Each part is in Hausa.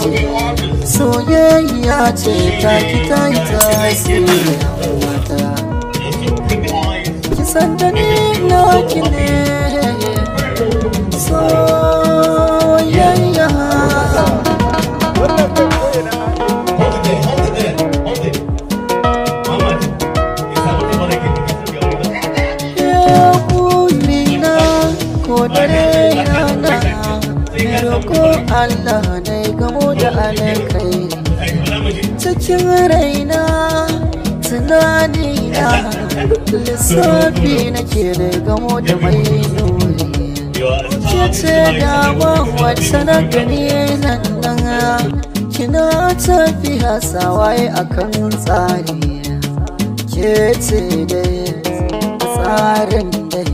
ce, soyayya ce ta ki ta yi tasiri mata. Ki san da ni naki ne soyayya. Ko dare rana roko Allah na gamo da alkai cikin raina, tunanina lissafi nake da gamo da mai nuri. Ke ce dama wacce na gani nan nan, kina tafiya sawaye akan tsari. Ke ce dai tsarin dai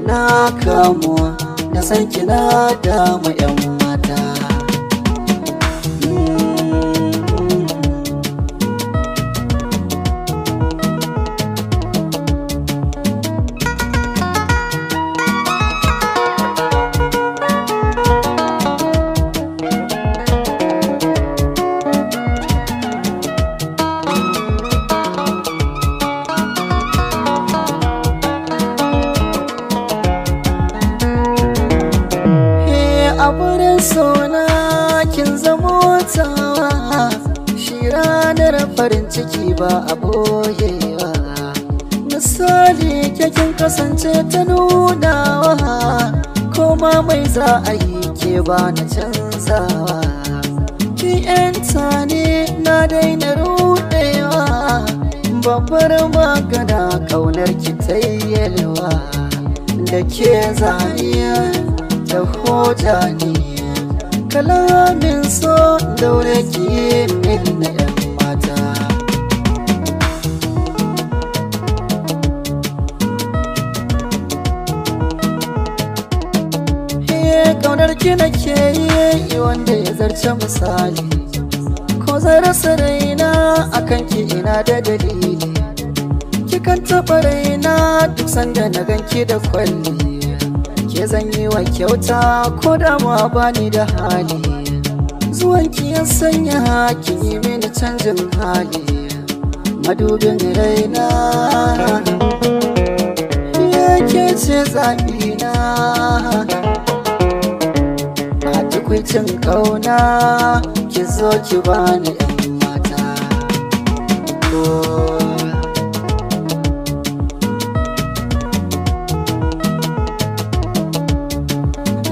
na kamuwa na san kina damu yan mata. A wurin sona kin zamo tawa, shi ranar farin ciki ba a boyewa. Misali kin kasance ta nunawa, koma mai za a yi ke ba na canzawa. Ki yanta ne na daina rudewa, babbar magana kaunar ki tayyelwa. Da ke zaniya da hoja ne, kalamin so daure ki min na yan mata. Kaunar ki nake yi wanda ya zarce misali, ko zan rasa raina akan ki ina da dalili. Kikan taɓa raina duk sanda na ganki da kwalli, ke zan yi wa kyauta ko da ma bani da hali. Zuwanki ya sanya ki yi mini canjin hali, madubin raina yake ce zaɓina. A tukwicin ƙauna ki zo ki bani yan mata.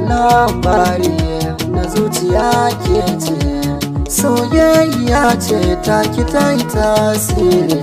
Labari na zuciya ke ce, soyayya ce ta ki ta yi tasiri.